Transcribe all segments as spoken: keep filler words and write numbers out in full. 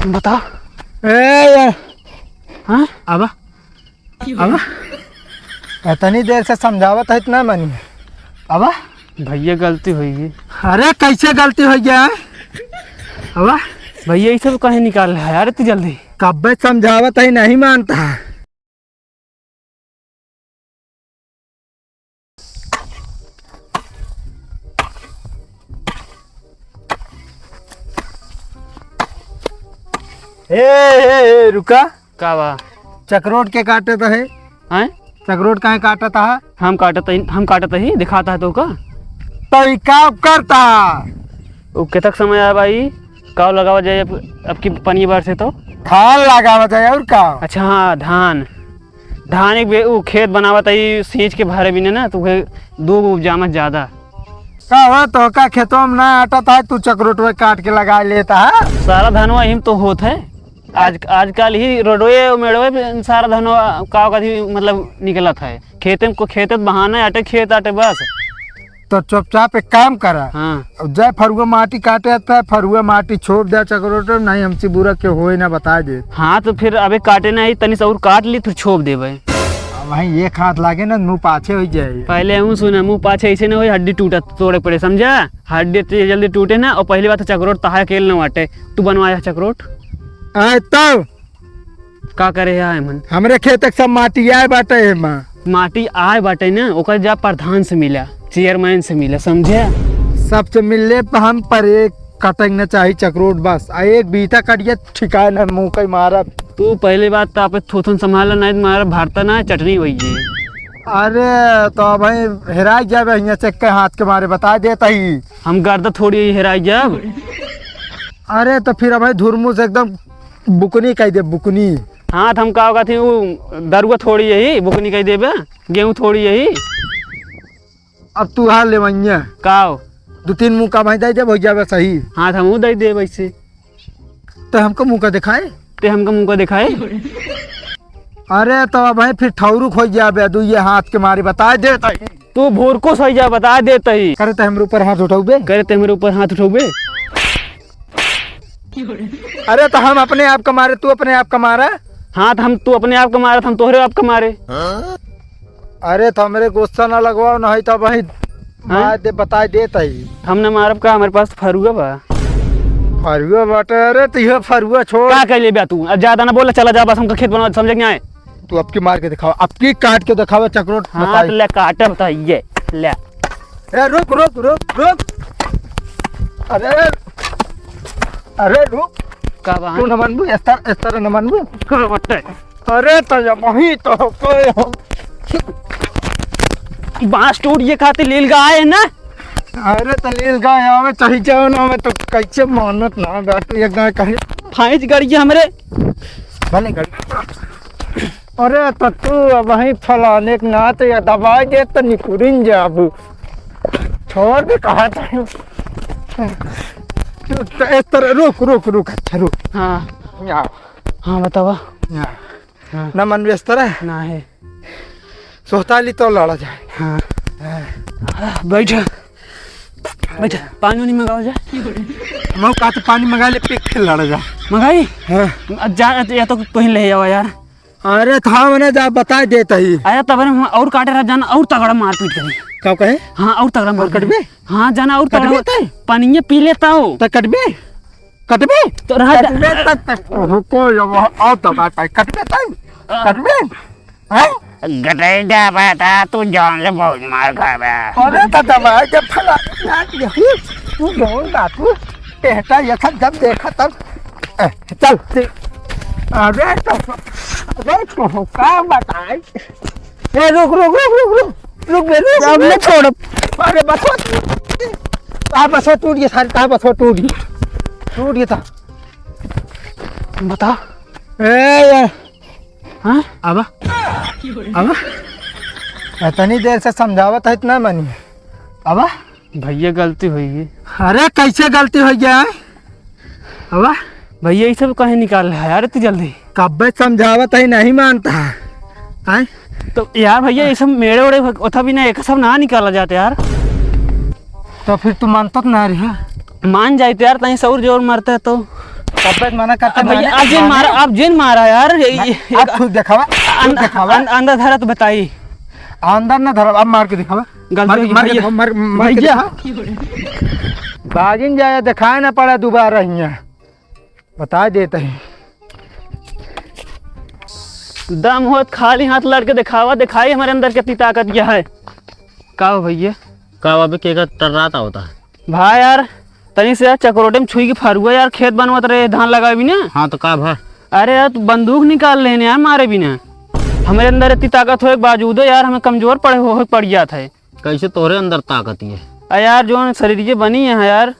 बता। ए यार। हाँ? आवा। आवा। इतनी देर से समझावत है, इतना मानी। आवा। भैया, गलती होइ गई। अरे, कैसे गलती होइ गया है? आवा। भैया, ये सब काहे निकाल रहा है यार इतनी जल्दी? कब्बे समझावत है, नहीं मानता। ए, ए, ए, रुका। का बा? चकरोट के काटत है? हैं? चकरोट काहे काटत है? हम काटत ही, हम काटत ही, दिखाता है तो का? तो ई का करता? वो केतक समय आए भाई, काव लगावा जाए अब, अब की पनिया बार से तो? धान लगावा जाए और का? अच्छा हाँ, धान। धान एक बे-, उ खेत बनावत है, सींच के भरे बिने ना, तो उहे दो गो उपजामत ज्यादा। का हो, तो का खेतवा में ना आटा था, तू चकरोटवे काट के लगा लेता है? सारा धनवा इम तो होत है। आज, आजकल ही रोडवे मेड़वे पे सारा धनवा का कथी मतलब निकलत है। खेते में को-, खेते त बहाना है, आटे खेत आटे बस। तो चुपचाप एक काम करा। हाँ। अब जाए फरुआ माटी काटे आता है, फरुआ माटी छोप दे चकरोट, नहीं हमसे बुरा के होए ना बता दे। हाँ, तो फिर अबे काटे नहीं, तनी से और काट ली, फिर छोप देबे। अब वहीं एक हाथ लागे ना, मुंह पाछे हो जाए। पहले हम सुना, मुंह पाछे ऐसे ना हो, हड्डी टूटत, तोड़े पड़े, समझा? हड्डी इतनी जल्दी टूटे ना, और पहली बात तो चकरोट तहार अकेले ना बाटे, तू बनवाया चकरोट। आए तब का करे है मन? हमरे खेत तक सब माटी आए बाटे है माँ। माटी आए बाटे ना, ओकर जा प्रधान से मिला, चेयरमैन से मिला, समझे? सबसे मिलले पर हम पर एक कटक न चाही चकरोट बस, आ एक बीता कट गया ठिकाए न मुंह कई मारा। तू पहले बात तो आप थोथन संभाला, नहीं तो मारा भरता ना चटनी वही है। अरे तो भाई हेराई जाबे हियां से के हाथ के मारे बता देता ही। हम गर्दा थोड़ी ही हेराई जाब। अरे तो फिर भाई धुरमू से एकदम बुकनी कह दे, बुकनी। हाँ, तो हम का होगा थी, वो दरुआ थोड़ी यही, बुकनी कह देबे, गेहूं थोड़ी यही। अब तू हार ले वहिया। का हो? दो तीन मुंह का भाई दे दे, हो जाबे सही। हाँ, तो हम दे दे वैसे। तो हमको मुंह का दिखाए? ते हमको मुंह का दिखाए? अरे, तो अब भाई फिर ठौरू खोज जाबे, दू ये हाथ के मारे बता दे तही। तू भोरको सही जा, बता दे तही। करे तो हमरे ऊपर हाथ उठाउबे? करे तो हमरे ऊपर हाथ उठाउबे? अरे तो हम अपने आप का मारे, तू अपने आप का मारा। हाँ, तो हम, तू अपने आप का मारा, तो हम तोहरे आप का मारे। अरे तो हमरे गुस्सा ना लगवाओ, नहीं तो वही हाँ? मार दे, बताए देत ही। हम ना मारब का, हमरे पास फरुआ बा। फरुआ बाटे? अरे तो यह फरुआ छोड़। का कह लेबे तू? अब ज्यादा ना बोला, चला जा बस, हमका खेत बनावा, समझे कि नहीं? तू अब की मार के दिखावा, अब की काट के दिखावा चकरोट। हाँ, बताई। तो ले काटे बताइए, ले। ए, रुक, रुक, रुक, रुक। अरे, अरे, रुक। का बा? तू न मनबू, इस तरह, इस तरह न मनबू। का बटे? अरे, तो जब वही तो कोई हो। बांस टूट ये खातिर लील गाय है ना? अरे, तो लील गाय आवे, चाहे जाओ ना आवे, तो कैसे मानत ना बा, तू एक गाय कहे। फाइज गड़ ये हमरे। भले गड़। अरे, तो तू अब वहीं फलाने के नाते या दबाई दे, तो निकुरिन जाबू। छोड़ दे, कहा था। तू तो इस तरह, रुक, रुक, रुक, अच्छा, रुक। हाँ। यहाँ। हाँ, बतावा। यहाँ। हाँ। ना मन व्यस्त रहे। ना है। सोहता ली तो लड़ा जाए। हाँ। हाँ। बैठ। बैठ, पानी उनी मंगावा जाए। मैं कहा तो पानी मंगा ले, पी के लड़ा जा। मंगाई? हाँ। अब जा, या तो तुहीं ले जावा यार। अरे था मने जा बता देता ही। अरे तब हम और काटे रह जाना और तगड़ा मारपीट करी। का कहे? हाँ, और तगड़ा और मारपीट। कटबे? हाँ, जाना और तगड़ा। कटबे तै? पानिये पी लेता हो। तो कटबे? कटबे? तो रह जा। कटबे तक, तक, रुको, जब और तो बात आई, कटबे तै? आ। कटबे? हैं? गटैया बेटा, तू जान ले बहुत मार खाबे। अरे तो दबाई दे फला, तू जान बात, तू टेहटा ये सब जब देखा तब, ए, चल, चल। अरे तो, अरे तो का बताई? ए, रुक, रुक, रुक, रुक, रुक, रुक बे, रुक, अब रुक। नहीं छोड़। अरे बस, आ बस टूट गया सारी, कहा बस टूट गया, टूट गया था। बता। ए यार। हाँ? आवा। आवा। इतनी देर से समझावत है, इतना मानी। आवा। भैया, गलती होइ गई। अरे, कैसे गलती होइ गया है? आवा। भैया, ये सब काहे निकाल रहा है यार इतनी जल्दी? कब्बे समझावत है, नहीं मानता है। आय? तो यार भैया, ये सब मेड़े ओड़े ओथा भी ना, एक सब ना निकाला जाता यार। तो फिर तू मानता तो ना रहा? मान जाए तो यार, तहीं से और जोर मारते तो। तब मना करते भैया, माने, आप जिन माने मारा, आप जिन मारा यार, ये, मैं, ये, आप एक खुद दिखावा, खुद अन-, दिखावा। अन-, अंदर धरा तो बताई। अंदर ना धरा, अब मार के दिखावा। गलती मार, हो गई मार के भैया। दिखावा, मार, मार के भैया। दिखावा। बागिन जाया, दिखाए ना पड़ा दोबारा हियाँ। बता देते हैं। दम होत खाली हाथ लड़के दिखावा, दिखाई हमारे अंदर कितनी ताकत क्या है। का हो भैया? का हो, अबे के का टर्रात आवता है? भाई यार, तनी से यार चकरोटे में छुई के फरुआ यार, खेत बनवत रहे, धान लगावे बिना। हाँ, तो का भा? अरे यार, तू बंदूक निकाल लेने यार, मारे बिना। हमारे अंदर इतनी ताकत होए के बावजूदो यार, हमें कमजोर पड़े हो, हो पड़ जात है। कैसे तोहरे अंदर ताकत है? अरे यार, जो शरीर ये बनी है यार,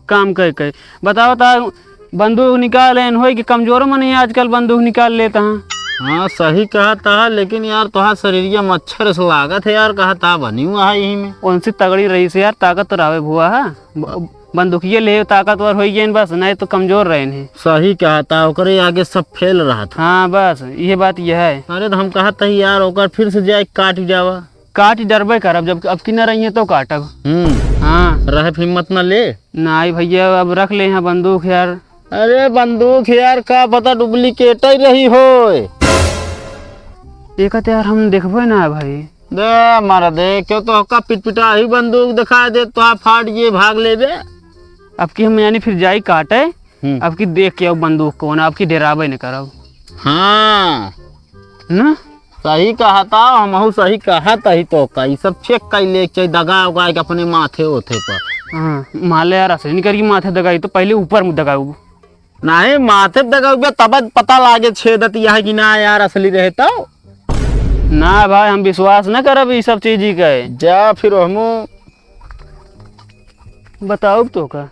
काम कइ कइ। बतावा ता, बंदूक निकाल एन होई कि कमजोरो मनई आजकल बंदूक निकाल लेत हैं। हाँ, सही कहत ह, लेकिन यार तोहार शरीरिया मच्छर से लागत है यार, कहत ह बनी हुआ है यही में। उनसे तगड़ी रही से यार, ताकत तो रहबे भुआ है। ब-, बंदूकिये ले ताकतवर होई गए बस, नहीं तो कमजोर रहे हैं। सही कहत ह, ओकरे आगे सब फेल रहत ह। हाँ बस, ये बात ये है। अरे तो हम कहत ही यार, ओकर फिर से जाए काट जावा। काट डरबे करब, जब अब की न रही है तो काटब। हम्म। हाँ। रहे हिम्मत न ले। नाई भैया, अब रख ले हैं बंदूक यार। अरे बंदूक यार, का पता डुप्लीकेट ही रही होए। एक तो यार हम देखबे ना है भाई। दे मारा दे, क्यों तो हक्का पिटपिटा ही बंदूक दिखा दे, तो आप फाट ये भाग लेबे। अब की हम यानी फिर जाई काटे, हम्म। अब की देख के अब बंदूक कौन, अब की डेराबे न करब। हाँ। ना? सही कहत ह, हमहू सही कहत ही तो का, ई सब चेक कर ले, चाहे दगा उगा के अपने माथे ओथे पर। हाँ, मान ले यार, असली निकर की माथे दगाई तो पहले ऊपर में दगाऊ। नहीं, माथे पे दगाऊ बे, तब पता लागे छेदत यह कि ना यार, असली रहे तो। ना भाई, हम विश्वास न करब ई सब चीज ही के। जा फिर हमू। बताऊ तो का?